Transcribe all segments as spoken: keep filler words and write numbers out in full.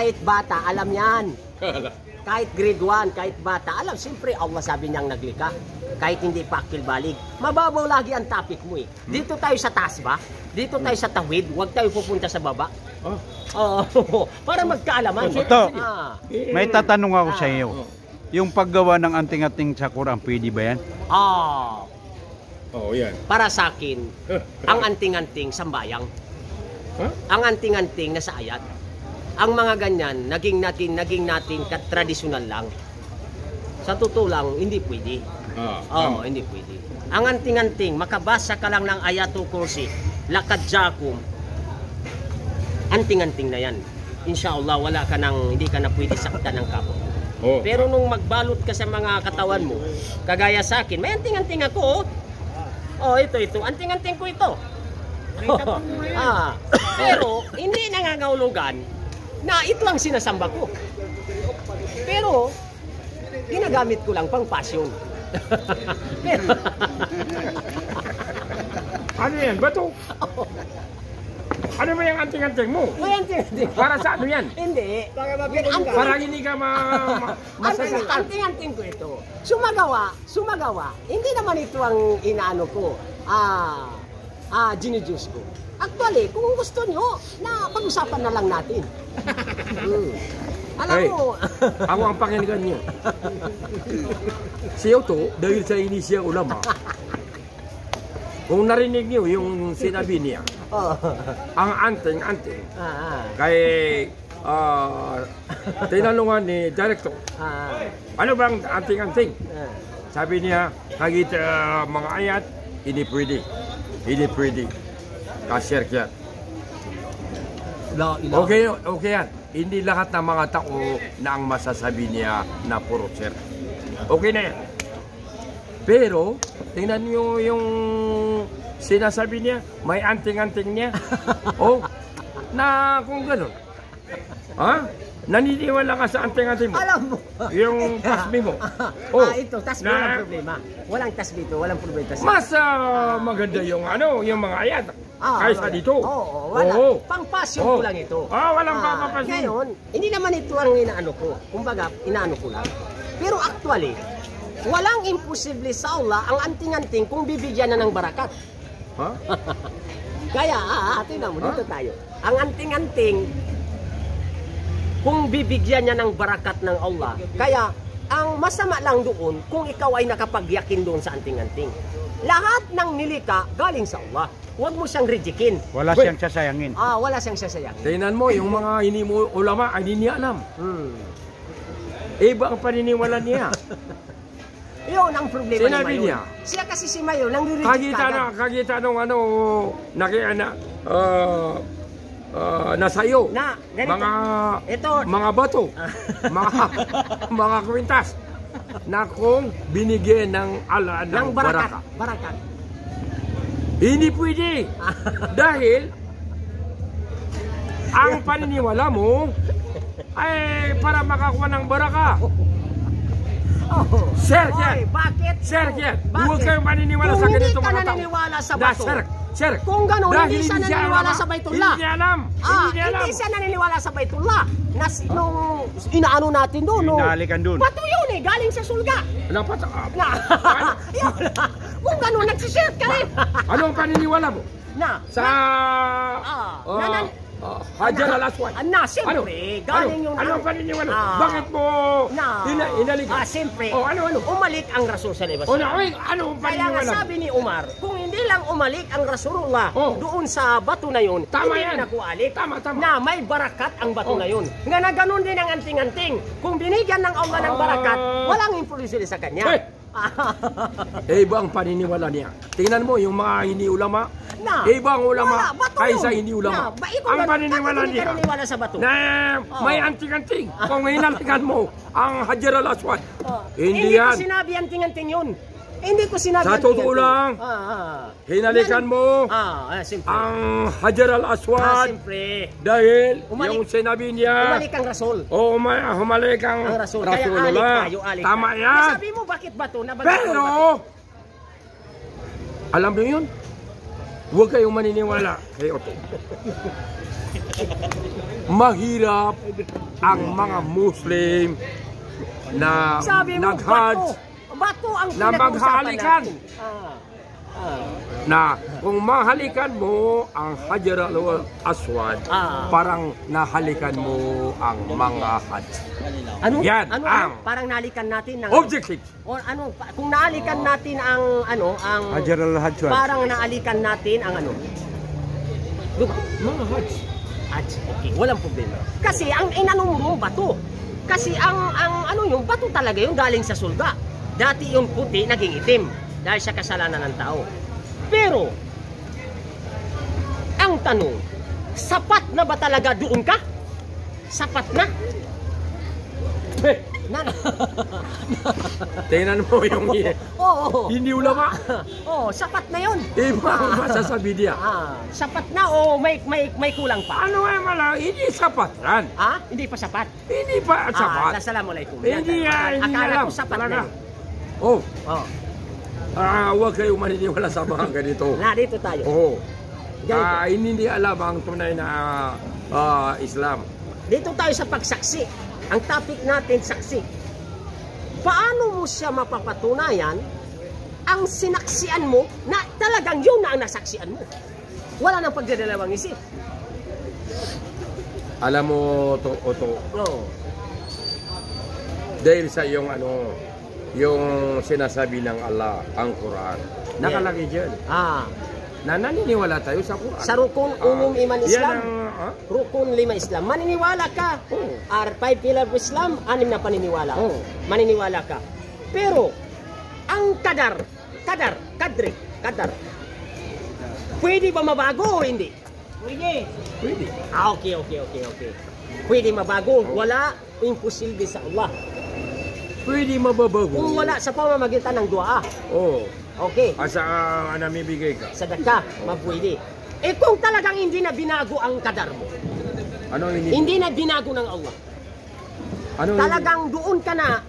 Kahit bata, alam yan. Kahit grade one, kahit bata, alam, siyempre, Allah sabi niya ang naglikha. Kahit hindi pa akil balig. Mababaw lagi ang topic mo eh. Dito tayo sa taas ba? Dito tayo sa tawid, huwag tayo pupunta sa baba. Oh. Oo, para magkaalaman. Oto, ah, may tatanong ako sa iyo. Yung paggawa ng anting-anting sa Quran, pwede ba yan? Ah. Oo, yan. Para sa akin, ang anting-anting, sambayang. Ha? Ang anting-anting, nasa ayat. Ang mga ganyan, naging natin, naging natin katradisyonal lang. Sa totoo lang, hindi pwede. Ah, oo, tama. Hindi pwede. Ang anting-anting, makabasa ka lang ng Ayatul Kursi, Laqad Ja'akum, anting-anting na yan. Insha Allah, wala ka nang, hindi ka na pwede saktan ng kapwa. Oh. Pero nung magbalot ka sa mga katawan mo, kagaya sa akin, may anting-anting ako, oh. Oh, ito, ito. Anting-anting ko ito. Ah, pero hindi nangangahulugan na ito ang sinasamba ko. Pero, ginagamit ko lang pang fashion. Pero, ano yan? Bato? Ano ba yung anting-anting mo? May anting-anting. Para sa ano yan? Hindi. Para hindi ka ma-, ma-, masasaktan. Anting-anting ko ito. Sumagawa, sumagawa, hindi naman ito ang inaano ko. Ah, ah, ginijuice ko. Actually, kung gusto nyo, na pag-usapan na lang natin. Hmm. Alam mo, ako ang pakinggan nyo. Si Oto, dahil sa hindi siya ulama, kung narinig nyo yung sinabi niya, oh, ang anting-anting, ah, ah, kay Ah, tinanungan ni Director, ah, ano bang anting-anting? Ah. Sabi niya, kagiya, ah, mga ayat, hindi pwede. Hindi pwede. Ka-shirk yan. La ilaha. Okay, okay yan. Hindi lahat ng mga tao na ang masasabi niya na puro shirk. Okay na yan. Pero, tingnan niyo yung sinasabi niya, may anting-anting niya. Oh, na kung ganun. Ha? Naniniwala ka sa anting-anting mo? Alam mo. Yung tasbih mo. Oh, ah, ito, tasbih, na walang problema. Walang tasbih ito, walang problema tasbih. Mas, ah, maganda yung ano, yung mga ayat. Ah, kaysa wala. Dito. Oo, oo, wala. Oo. Pang-fashion ko lang ito. Ah, walang pang-fashion. Ngayon, hindi naman ito ang inaano ko. Kumbaga, inaano ko lang. Pero actually, walang imposible sa Allah ang anting-anting kung bibigyan na ng barakat. Ha? Kaya, ah, ah, tingnan mo, dito tayo. Ang anting-anting, kung bibigyan niya ng barakat ng Allah, kaya ang masama lang doon kung ikaw ay nakapagyakin doon sa anting-anting. Lahat ng nilikha galing sa Allah. Huwag mo siyang rejectin. Wala siyang sasayangin. Ah, wala siyang sasayangin. Tingnan mo, yung mga hindi mo ulama, ay hindi niya alam. Hmm. Iba ang paniniwala niya. Yun ang problema ni Mayon. Sinabi niya. Siya kasi si Mayon, nangre-reject kaagad. Kagiya nung ano, naki-, na, ah, ah, nasa iyo. Na, ganito. Mga, ito, mga bato, mga, mga kwintas, na kung binigyan ng Allah ng baraka. Ng barakat. Barakat. Hindi pwede. Dahil ang paniniwala mo ay para makakuha ng baraka. Oh. Sir, oy, bakit? Sir, bakit? Huwag kayong maniniwala sa ganito, mga tao. Kung hindi ka naniniwala sa bato. Sir, sir. Kung ganun, hindi siya naniniwala sa Baitullah. Hindi niya alam. Ah, hindi siya naniniwala sa Baitullah. Na si-, nung inaano natin doon, no? Inahalikan doon. Bato yun eh, galing sa sulga. Ano, bato? Na, yun. Kung ganun, nagsishirk ka rin. Ano ang paniniwala mo? Na, sa, ah, ah, Hajar al-Aswad. Ah, na, siyempre, galing yun. Ano ang paniniwala? Ah. Bakit mo ina-, inalikan? Ah, siyempre, umalik ang Rasul sa libas. O, na, oy, ano ang paniniwala? Kaya nga sabi ni Umar, kung hindi lang umalik ang Rasulullah doon sa bato na yun, hindi rin ako alik. Tama, tama. Na may barakat ang bato na yun. Nga na ganun din ang anting-anting. Kung binigyan ng Allah ng barakat, walang imposible sa kanya. Hey! Eh, iba ang paniniwala niya. Tingnan mo, yung mga hindi ulama, na, iba ang ulama kaysa hindi ulama. Ang paniniwala niya na may anting-anting. Kung hinalikan mo ang Hajar al-Aswad, hindi yan. Hindi ko sinabi anting-anting yun. Hindi ko sinabi anting-anting. Sa totoo lang. Ah, ah. Hinalikan mo ang Hajar al-Aswad dahil yung sinabi niya, umalik ang Rasul. O, uma-, humalik ang Rasul. Kaya alik tayo, alik tayo. Tama yan. Sabi mo, bakit bato? Pero, alam niyo yun? Huwag kayong maniniwala kay Oto. Mahirap ang mga Muslim na Sabi mo, nag-Hajj bato. Bato ang na pinag-uusapan maghahalikan. Natin. Ah. Ah. Na kung mahalikan mo ang Hajar al-Aswad, ah, parang nahalikan mo ang mga Hajj. Ano? Yan. Ano, ano? Ang parang nahalikan natin ng objective. O ano, pa-, kung nahalikan natin ang, ano, ang Hajar al-Aswad. Parang nahalikan natin ang ano. Dug-, mga Hajj. Hajj, okay. Walang problema. Kasi ang inano mo, bato. Kasi ang, ang ano, yung bato talaga yung galing sa surga. Dati yung puti, naging itim dahil sa kasalanan ng tao. Pero, ang tanong, sapat na ba talaga doon ka? Sapat na? Eh, na, na. Tingnan mo yung i-, oo, hindi ulama. Oo, sapat na yun. Iba ang masasabi niya. Ah, sapat na o may, may, may kulang pa? Ano nga mala, hindi sapat yan. Ha? Hindi pa sapat? Hindi pa sapat. Ah, assalamualaikum. Hindi, yan, ah, hindi akala ko sapat na yun. Oh. Oh. Ah, huwag kayo maniniwala sa mga ganito. Na, dito tayo. Oo. Ganito. Ah, hindi niya alam ang tunay na, ah, Islam. Dito tayo sa pagsaksi. Ang topic natin, saksi. Paano mo siya mapapatunayan ang sinaksian mo na talagang yun na ang nasaksian mo? Wala nang pagdadalawang isip. Alam mo, to, Oto, oo, dahil sa iyong ano, yung sinasabi ng Allah, ang Quran. Yeah. Nakalagay dyan. Ah. Na naniniwala tayo sa Quran. Sa rukun, ah, umum iman Islam. Yan ang, ah? Rukun lima Islam. Maniniwala ka. Oo. Ar five pillar of Islam, anim na paniniwala. Oo. Maniniwala ka. Pero, ang kadar, kadar, kadri, kadar. Pwede ba mabago o hindi? Pwede. Pwede. Ah, okay, okay, okay, okay. Pwede mabago. Oh. Wala, imposible sa Allah. Pwede mababago. Kung wala sa pamamagitan ng dua. Oh. Okay. Asa, ah, namimigay ka? Sadaka, mapwede. Eh, kung talagang hindi na binago ang kadar mo. Ano hindi? Hindi na binago ng Allah. Ano hindi? Talagang doon ka na,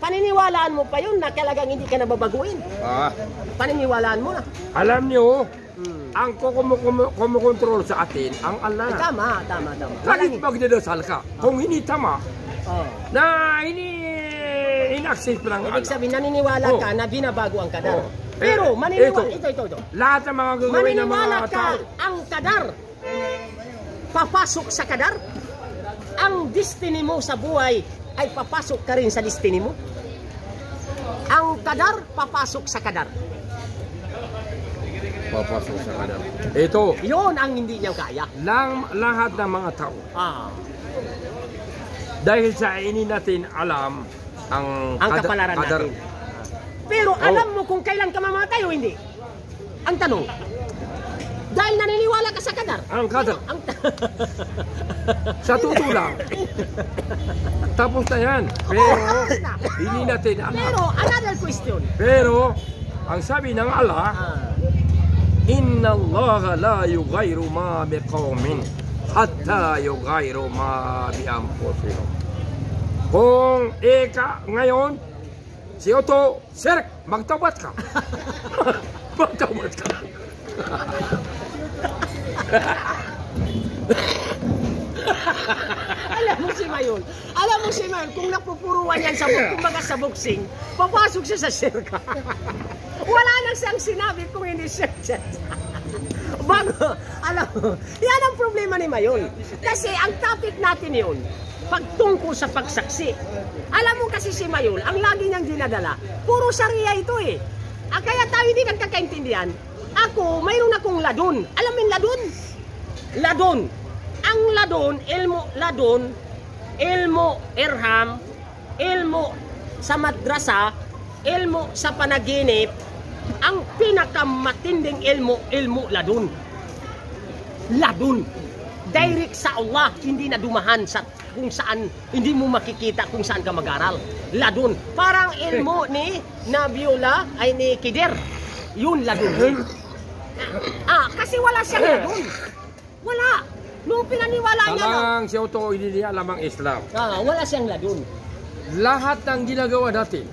paniniwalaan mo pa yun na talagang hindi ka na babaguhin. Ah. Paniniwalaan mo na. Alam niyo, hmm, ang kukumu-, kumu-, kumukontrol sa atin, ang Allah. Ay, tama, tama, tama. Kahit magdadasal ka, kung hindi tama, oh, na ini-, in-accept ng Allah. Ibig sabihin, naniniwala ka na binabago ang kadar. Oh. Pero maniniwala, ito, ito, ito. Lahat ng mga gagawin ng mga tao. Maniniwala ka ang kadar papasok sa kadar? Ang destiny mo sa buhay ay papasok ka rin sa destiny mo? Ang kadar, papasok sa kadar. Papasok sa kadar. Ito. Yun ang hindi niya kaya. Lang, lahat ng mga tao. Ah. Dahil sa hindi natin alam ang, ang kada-, kapalaran kadar natin. Pero, oh, alam mo kung kailan ka mamatay o hindi? Ang tanong, dahil naniniwala ka sa kadar. Ang kadar. Ang ta- Sa totoo lang. Tapos na yan. Pero, tapos na, hindi natin alam. Pero, another question. Pero, ang sabi ng Allah, ah, "Innallaha la yughayyiru ma biqawmin hatta yughayyiru ma bi anfusihim." Kung ika ngayon, si Oto, Sir, magtawbat ka. Magtawbat ka. Alam mo si Mayon, alam mo si Mayon, kung napupuruan yan sa, kumbaga sa boxing, papasok siya sa sirka. Wala na siyang sinabi kung hindi siya, siya. Bago, alam mo, yan ang problema ni Mayon. Kasi ang topic natin yun, pagtungkol sa pagsaksi. Alam mo kasi si Mayol, ang lagi niyang dinadala, puro Sharia ito eh. Ah, kaya tayo hindi nagkakaintindihan. Ako, mayroon akong ladun. Alam mo yung ladun? Ladun. Ang ladun, ilmu ladun, ilmu irham, ilmu sa madrasa, ilmu sa panaginip, ang pinakamatinding ilmu, ilmu ladun. Ladun. Direct sa Allah, hindi na dumahan sa kung saan, hindi mo makikita kung saan ka mag-aral. Ladun. Parang ilmu ni Nabiullah, ay ni Khidir. Yun, ladun. Ah, kasi wala siyang ladun. Wala. Nung pinaniwala niya na. Talagang si Oto, hindi niya alam ang Islam. Ah, wala siyang ladun. Lahat ng ginagawa natin,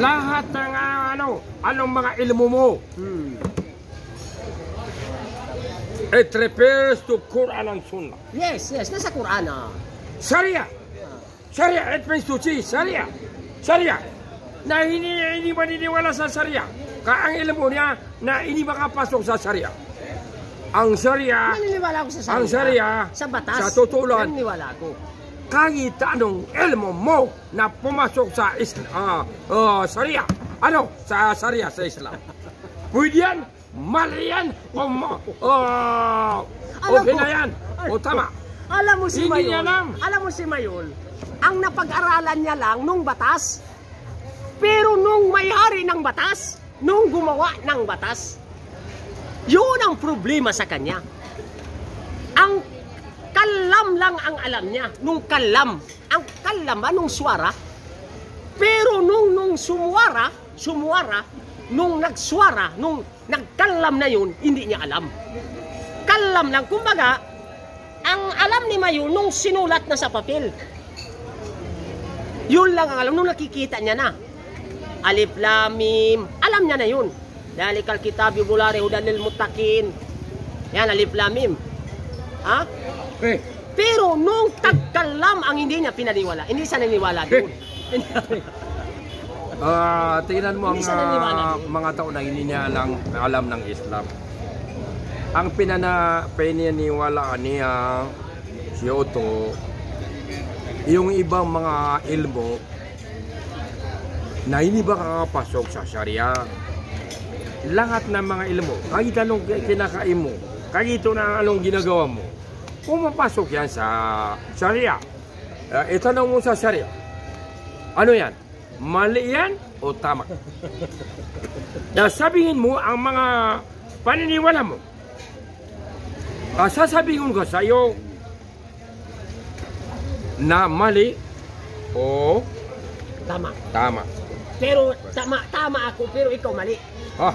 lahat ng, ah, ano, anong mga ilmu mo, hmm, It refers to Quran and Sunnah. Yes, yes. Nasa Quran, ah. Sharia. Ah. Sharia, it means to say Sharia. Sharia. Na ini, ini maniniwala sa Sharia. Ka ang ilmo niya, na ini makapasok sa Sharia. Ang Sharia, Naniniwala ako sa Sharia. Ang Sharia, Sa batas. Sa totoo lang, Naniniwala ako. Kagitan ng ilmo mo na pumasok sa Islam, ah, ah, Sharia. Ano? Sa Sharia, sa Islam. Pwede yan? Mali yan? O ma-, o, o Alam mo, pinayan? O tama? Alam mo si Hindi Mayol, niya alam. Alam mo si Mayol, ang napag-aralan niya lang nung batas. Pero nung may-ari ng batas, nung gumawa ng batas, yun ang problema sa kanya. Ang kalam lang ang alam niya, nung kalam. Ang kalam ba nung suwara? Pero nung, nung sumuwara, sumuwara, nung nagsuwara, nung nagkalam na yun, hindi niya alam. Kalam lang, kumbaga, ang alam ni Mayol nung sinulat na sa papel. Yun lang ang alam, nung nakikita niya na. Alif Lam Mim, alam niya na yun. Dhalikal kitabu la raiba fihi hudan lil muttaqin. Yan, Alif Lam Mim. Ha? Eh. Pero nung tagkalam ang hindi niya pinaniwala, hindi siya naniwala doon. Ah, tingnan mo ang, Hindi siya naniwala ah, doon. Mga tao na hindi niya lang alam ng Islam. Ang pinana-, pinaniwalaan niya, si Otto, yung ibang mga ilmo na hindi ba kakapasok sa Sharia. Lahat ng mga ilmo, kahit anong ki-, kinakain mo, kahit na anong ginagawa mo, pumapasok yan sa Sharia. Ah, itanong mo sa Sharia, ano yan? Mali yan o tama? Na sabihin mo ang mga paniniwala mo. Ah, sasabihin ko sa iyo na mali o Tama. Tama. Pero tama, tama ako, pero ikaw mali. Ah.